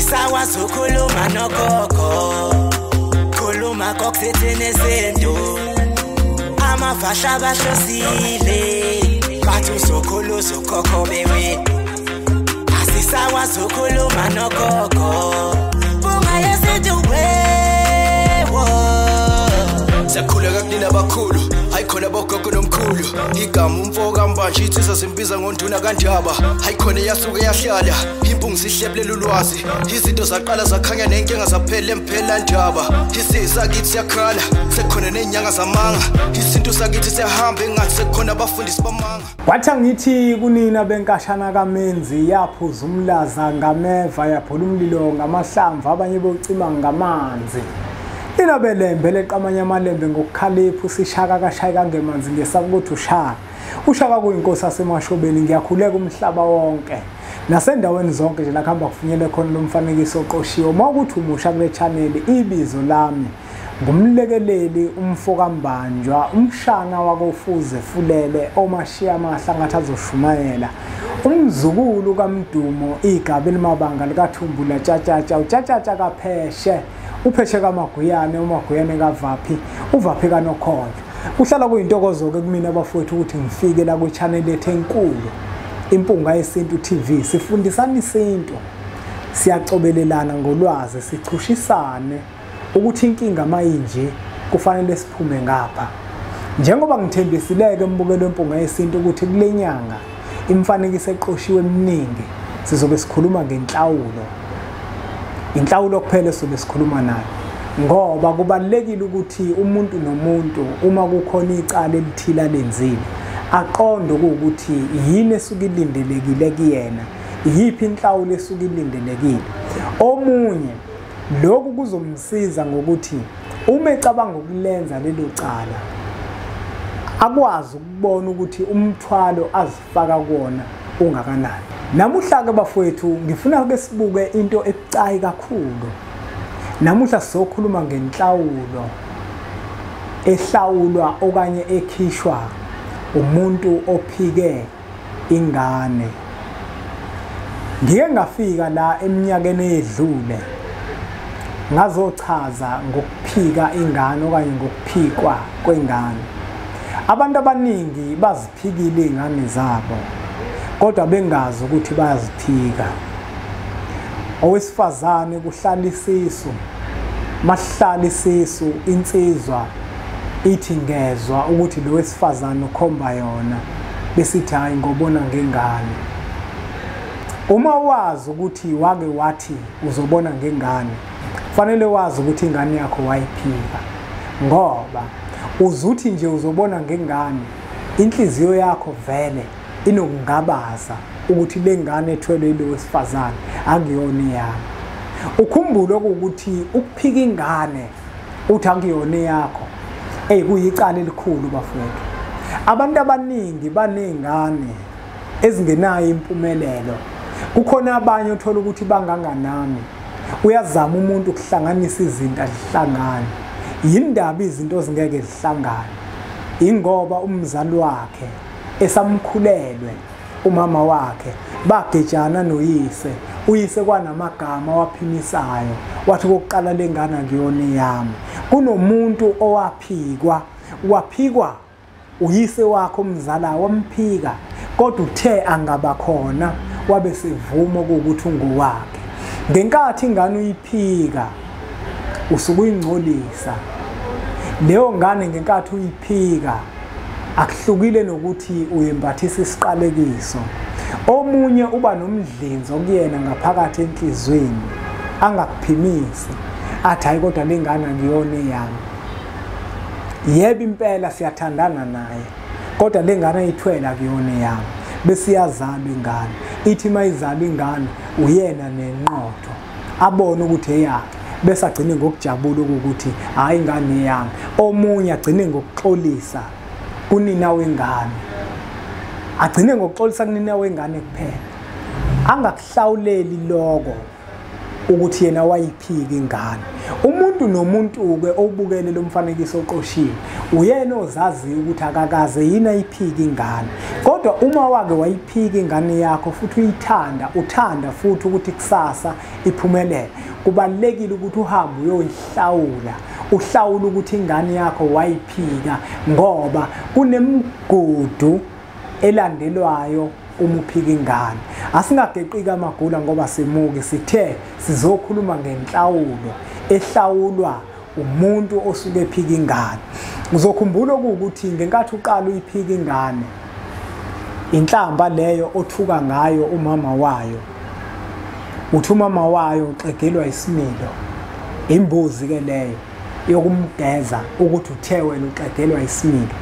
Asisakwazi ukukhuluma nogogo, khuluma kokuthethene izinto. Amavasha bahlosile, bathi uzokhula uzokhokho bewe. Asisakwazi ukukhuluma nogogo, bunga yesintu wewo. Siyakhuleka kunina abakhulu, hayi khona bogogo nomkhulu. Igama umfo kaMbanje insizwa simbiza ngonduna kaNdaba. Hayi khona yasuke yahlala, impungu sihlebulela ulwazi. Izinto zaqala zakhanya nenkinga zaphela emphela ndaba. Isisakithi siyakhala, sekukhona nezinyanga zamanga. Isintu sakithi siyahamba engathi sekukhona abafundisi bamanga. Kwathi angithi kunina benkashana kaMenzi yaphuza umlaza ngameva, yaphula umlilo ngamahlamvu, abanye bocima ngamanzi. Nina belembe leqamanye amalembe ngokukhalipha usishaka kashaya kangemanzi ngesaba ukuthi ushaka. Ushaka kuyinkosi yasemashobeni, ngiyakhuleka umhlaba wonke. Nasendaweni zonke nje la kuhamba kufinyele khona lo mfanekiso oqoshiwe. Uma ukuthi umusha kule channel, ibizo lami ngumlekeleli umfo kaMbanjwa, umshana wakofuze fulele omashiya amahla ngathi azoshumayela. Umzukulu kaMdumo, igaba elimabanga likaThumbula tshatshatsha, utshatshatsha kaPheshe. Upheshe kaMaguyane, uMaguyane kaVaphi, uVaphi kaNokholo. Kuhlala kuyintokozo-ke kumina abafowethu ukuthi ngifike la kwi-channel yethu enkulu, Impunga Yesintu TV. Sifundisana isintu, siyacobelelana ngolwazi, sichushisane ukuthi inkinga mayinje kufanele siphume ngapha. Njengoba ngithembisileke embukelo weMpunga Yesintu ukuthi kule nyanga imifanekiso eqoshiwe eminingi sizobe sikhuluma ngenhlawulo. Inhlawulo kuphela sizobe sikhuluma nayo, ngoba kubalulekile ukuthi umuntu nomuntu uma kukhona icala elithile alenzile aqonde ukuthi yini esuke ilindelekile kuyena, iyiphi inhlawulo esuke ilindelekile. Omunye lokhu kuzomsiza ngokuthi uma ecabanga ukulenza lelo cala akwazi ukubona ukuthi umthwalo azifaka kuwona ungakanani. Namuhla ke bafowethu ngifuna ke sibuke into ebucayi kakhulu. Namuhla sizokhuluma ngenhlawulo ehlawulwa okanye ekhishwa umuntu ophike ingane. Ngike ngafika la eminyakeni edlule ngazochaza ngokuphika ingane okanye ngokuphikwa kwengane. Abantu abaningi baziphikile ingane zabo, kodwa bengazi ukuthi bayaziphika. Owesifazane kuhlala isisu, mahlala isisu insizwa ithi ngezwa ukuthi lo wesifazane ukhomba yona, besithi hayi ngobona ngengane. Uma wazi ukuthi wake wathi uzobona ngengane, kufanele wazi ukuthi ingane yakho wayiphika, ngoba uzuthi nje uzobona ngengane, inhliziyo yakho vele inokungabaza ukuthi le ngane ethwelwe yilo wesifazane akuyona eyami. Ukhumbule ukuthi ukuphika ingane uthi akuyona eyakho, ey kuyicala elikhulu bafowethu. Abantu abaningi banezingane ezingenayo impumelelo. Kukhona abanye othola ukuthi banganganami, uyazama umuntu ukuhlanganisa izinto azihlangane. Yindaba izinto zingeke zihlangane, ingoba umzali wakhe esamkhulelwe umama wakhe bagejana noyise, uyise kwanamagama waphimisayo wathi kokuqala lengane ngiyona eyami. Kunomuntu owaphikwa, waphikwa uyise wakhe umzala wamphika, kodwa uthe angaba khona wabe sevuma ukuthi ungowakhe. Ngenkathi ingane uyiphika usuke uyingcolisa leyo ngane. Ngenkathi uyiphika akuhlukile nokuthi uyembathisa isiqalekiso. Omunye uba nomdlinzo kuyena ngaphakathi enhlizweni angakuphimisi, athi hayi kodwa lengane ngiyona eyami. Yebo impela siyathandana naye, kodwa lengane ayithwele akuyona eyami. Bese iyazalwa ingane, ithi mayizalwa ingane uyena nenqotho, abone ukuthi eyakhe, bese agcine ngokujabula ukuthi hayi ingane yami. Omunye agcine ngokuxolisa kunina wengane, agcine ngokuxolisa kunina wengane kuphela, angakuhlawuleli lokho ukuthi yena wayiphika ingane. Umuntu nomuntu-ke obukele lo mfanekiso oqoshiwe uyena ozaziyo ukuthi akakaze yini ayiphika ingane. Kodwa uma wake wayiphika ingane yakho futhi uyithanda, uthanda futhi ukuthi kusasa iphumelele, kubalulekile ukuthi uhambe uyoyihlawula, uhlawule ukuthi ingane yakho wayiphika, ngoba kunemigudu elandelwayo uma uphika ingane. Asingageqiki amagula ngoba simuki, sithe sizokhuluma ngenhlawulo ehlawulwa umuntu osuke ephika ingane. Uzokhumbula ukuthi ngenkathi uqala uyiphika ingane, inhlamba leyo othuka ngayo umama wayo, uthi umama wayo uxegelwa isimilo, imbuzi ke leyo yokumgeza ukuthi uthe wena uxegelwa isimilo.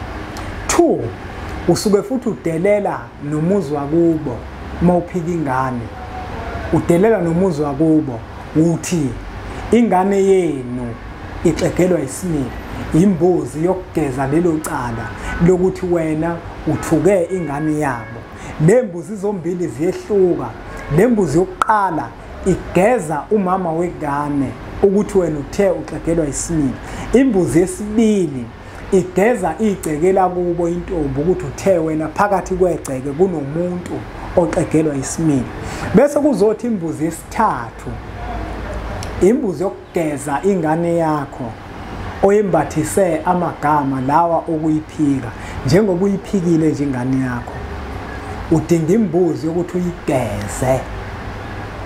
2, usuke futhi udelela nomuzi wakubo uma uphika ingane, udelela nomuzi wakubo, uthi ingane yenu ixegelwa isimilo, imbuzi yokugeza lelo cala lokuthi wena uthuke ingane yabo. Le mbuzi zombili ziyehluka. Le mbuzi yokuqala igeza umama wengane ukuthi wena uthe uxegelwa isimilo. Imbuzi yesibili igeza igceke lakubo intombi ukuthi uthe wena phakathi kwegceke kunomuntu oxegelwa isimilo. Bese kuzothi imbuzi yesithathu, imbuzi yokugeza ingane yakho oyembathise amagama lawa okuyiphika. Njengoba uyiphikile nje ingane yakho, udinga imbuzi yokuthi uyigeze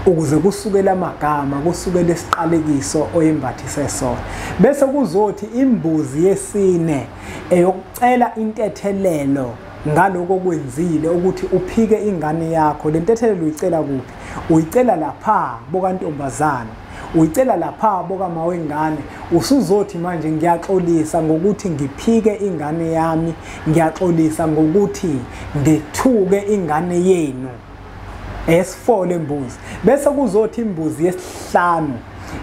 ukuze kusukele amagama, kusukele isiqalekiso oyembathise sona. Bese kuzothi imbuzi yesine eyokucela intethelelo ngaloko okwenzile ukuthi uphike ingane yakho. Le ntethelelo uyicela kuphi? Uyicela lapha bokantombazana, uyicela lapha bokama wengane. Usuzothi manje ngiyaxolisa ngokuthi ngiphike ingane yami, ngiyaxolisa ngokuthi ngithuke ingane yenu. S4 lembuzi. Bese kuzothi imbuzi yesihlanu,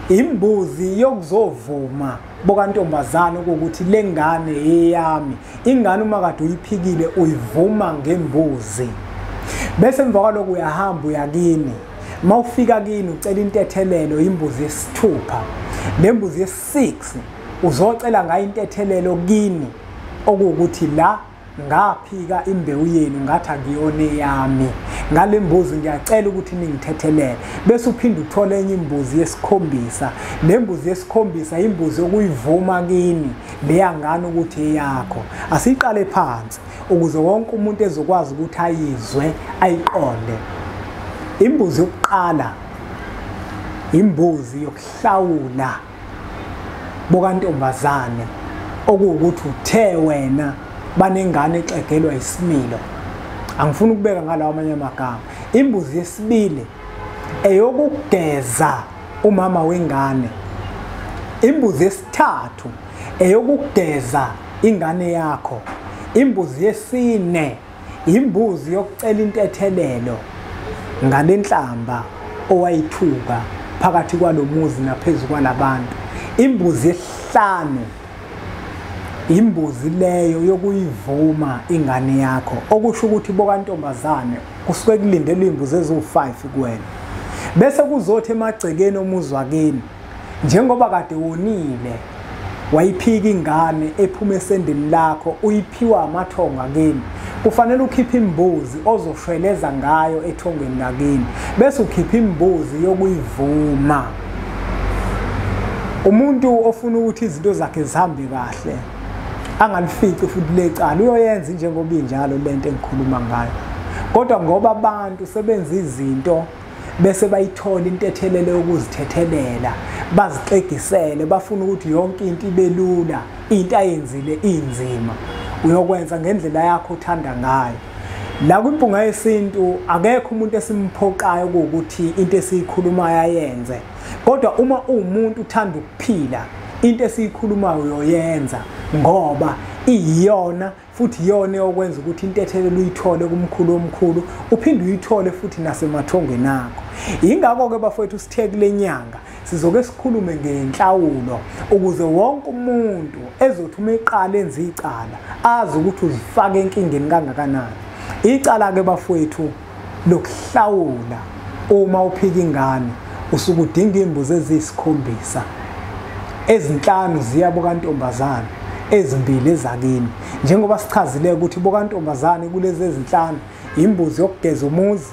imbuzi yokuzovuma bokantombazana ukuthi lengane eyami. Ingane uma kade uyiphikile uyivuma ngembuzi. Bese emva kwaloko uyahamba uyakini. Mawufika kini ucela intethelelo, imbuzi yesithupha. Lembuzi ye6 uzocela ngayo intethelelo kini, okuwukuthi la ngaphika imbewu yenu ngathi akuyona eyami, ngale mbuzi ngiyacela ukuthi ningithethelele. Bese uphinde uthole enye imbuzi yesikhombisa. Le mbuzi yesikhombisa imbuzi yokuyivuma kini leya ngane ukuthi eyakho. Asiqale phansi ukuze wonke umuntu ezokwazi ukuthi ayizwe ayiqonde. Imbuzi yokuqala, imbuzi yokuhlawula bokantombazane, okuwukuthi uthe wena banengane exegelwa isimilo. Angifuni ukubeka ngalawo amanye amagama. Imbuzi yesibili eyokugeza umama wengane. Imbuzi yesithathu eyokugeza ingane yakho. Imbuzi yesine imbuzi yokucela intethelelo ngalenhlamba owayithuka phakathi kwalomuzi naphezu kwalabantu. Imbuzi yesihlanu imbuzi leyo yokuyivuma ingane yakho, okusho ukuthi bokantombazane kusuke kulindelwe imbuzi eziwu5 kuwena. Bese kuzothi emagcekeni omuzi wakini, njengoba kade wonile wayiphika ingane ephuma esendeni lakho, uyiphiwa amathonga kini, kufanele ukhiphe imbuzi ozoshweleza ngayo ethongweni lakini, bese ukhipha imbuzi yokuyivuma. Umuntu ofuna ukuthi izinto zakhe zihambe kahle angalifici futhi lecala, uyoyenza njengoba injalo lento engikhuluma ngayo. Kodwa ngoba abantu sebenza izinto bese bayithola intethelelo yokuzithethelela, bazixegisele, bafuna ukuthi yonke into ibe lula, into ayenzile inzima, uyokwenza ngendlela yakho othanda ngayo. La kwiMpunga Yesintu akekho umuntu esimphoqayo ukuthi into esiyikhulumayo ayenze, kodwa uma uwumuntu uthanda ukuphila, into esiyikhulumayo uyoyenza ngoba iyiyona futhi iyona eyokwenza ukuthi intethelelo uyithole kumkhulu omkhulu, uphinde uyithole futhi nasemathongweni akho. Yingakho-ke bafowethu sithe kule nyanga sizoke sikhulume ngenhlawulo ukuze wonke umuntu ezothi uma eqala enze icala azi ukuthi uzifake enkingeni kangakanani. Icala-ke bafowethu lokuhlawula uma uphika ingane, usuke udinga imbuzi eziyisikhombisa. Ezinhlanu ziya bokantombazane, ezimbili ezakini. Njengoba sichazile ukuthi bokantombazane kulezi ezinhlanu imbuzi yokugeza umuzi,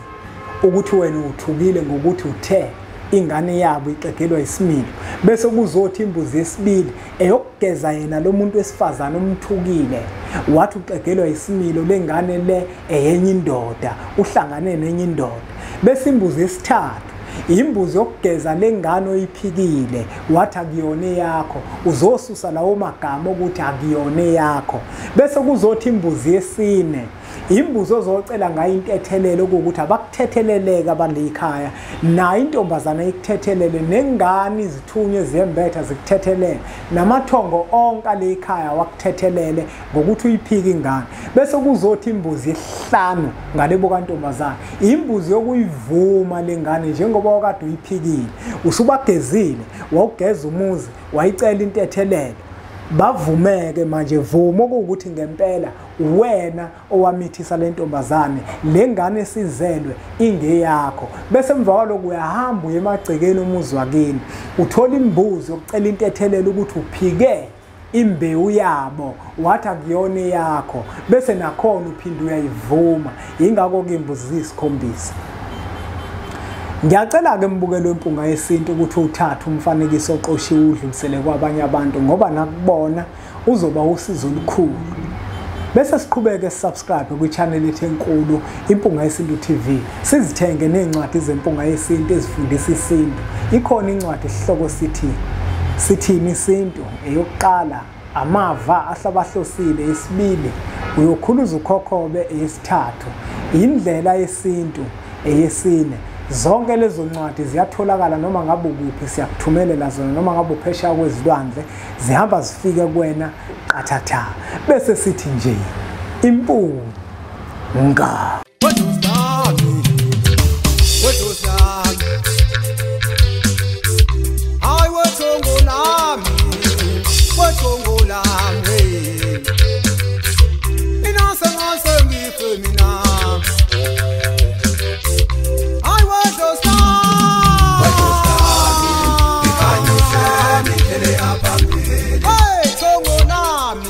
ukuthi wena uthukile ngokuthi uthe ingane yabo ixegelwa isimilo, bese kuzothi imbuzi yesibili eyokugeza yena lo muntu wesifazane omthukile wathi uxegelwa isimilo, lengane le eyenye indoda, uhlangane nenye indoda. Bese imbuzi yesithathu imbuzi yokugeza lengane oyiphikile wathi akuyona yakho, uzosusa lawo magama ukuthi akuyona yakho. Bese kuzothi imbuzi yesine imbuzi ozocela ngayo intethelelo, ukuthi abakuthetheleleka abalikhaya nayo intombazana ikuthethelele, nengane izithunywe ziyembetha zikuthethelele, namathongo onke alikhaya wakuthethelele ngokuthi uyiphike ingane. Bese kuzothi imbuzi yesihlanu ngalebo kantombazana imbuzi yokuyivuma lengane njengoba wakade uyiphikile, usubagezile, wawugeza umuzi, wayicela intethelelo, bavumeke manje. Vuma ukuthi ngempela wena owamithisa lentombazane, lengane esizelwe ingeyakho. Bese emva kwalokho uyahamba uye emagcekeni umuzi wakini, uthola imbuzi yokucela intethelelo ukuthi uphike imbewu yabo wathi akuyona yakho, bese nakhona uphinde uyayivuma. Ingakho-ke imbuzi ziyisikhombisa. Ngiyacela-ke mbukelo wempunga yesintu ukuthi uthathe umfanekiso oqoshiwe udlulisele kwabanye abantu, ngoba nakubona uzoba usizo olukhulu. Bese siqhubeke subscribe kwi-channel yethu enkulu Impunga Yesintu TV, sizithenge nezincwadi zempunga yesintu ezifundisa isintu. Ikhona incwadi esihloko sithi Sithini Isintu, eyokuqala amava ahlabahlosile, eyesibili uyokhuluza ukhokhobe, eyesithathu indlela yesintu, eyesine. Zonke lezo ncwadi ziyatholakala noma ngabe ukuphi, siyakuthumelela zona noma ngabe uphesheya kwezilwandle, zihamba zifike kuwena qathatha. Bese sithi nje impunga. Hey, Tongo Nami.